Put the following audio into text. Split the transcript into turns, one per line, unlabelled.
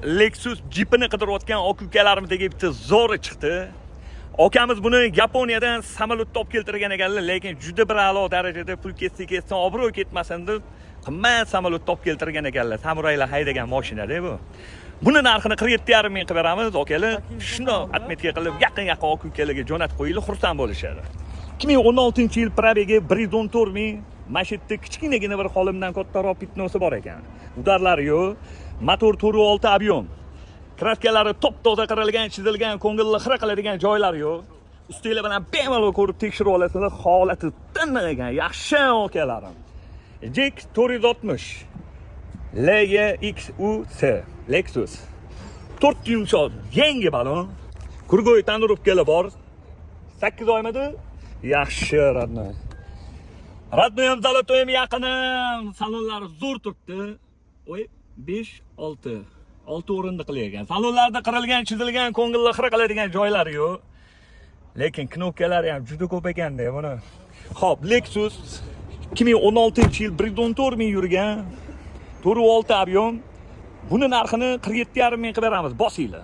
Lexus jipini qidirayotgan aka ukalarimizga bitta zo'ri chiqdi. Akamiz buni Yaponiyadan samolyotda olib keltirgan ekanlar, lekin juda bir a'lo darajada pul ketsa ketsin, obro' ketmasin deb qimmat samolyotda olib keltirgan ekanlar. Samuraylar haydagan mashinada bu. Buni narxini 47,5 ming qilib beramiz, akalar. Shundoq отметка qilib, yaqin-yaqin aka ukalarga jo'natib qo'yinglar, xursand bo'lishadi. 2016-yil, пробег i 114 ming. Mana shu yerda kichkinagina bir qo'limdan kattaroq пятно si bor ekan. Удар lari yo'q. Motor 4.6 объем. Краска lari top toza qirilgan, chizilgan, ko'ngilni xira qiladigan joylari yo'q. Ustinglar bilan bemalol ko'rib tekshirib olasizlar, holati tiniq ekan, yaxshi, akalarim. Jek 460 LXUS Lexus. To'rt yumshoq, yangi balon. Круговой тонировка lar bor. 8 oymidi? Yaxshi, родной. Родной ham, золотой ham yaqinim. Salonlari zo'r turibdi. Oy, 5, 6. 6 o'rindiqli ekan. Salonlarda qirilgan, chizilgan, ko'ngilni xira qiladigan joylari yo'q. Lekin knopkalari ham juda ko'p ekanda buni. Xo'p, Lexus 2016-yil, 114 ming yurgan, 4.6 объем. Buni narxini 47,5 ming qilib beramiz. Bosinglar.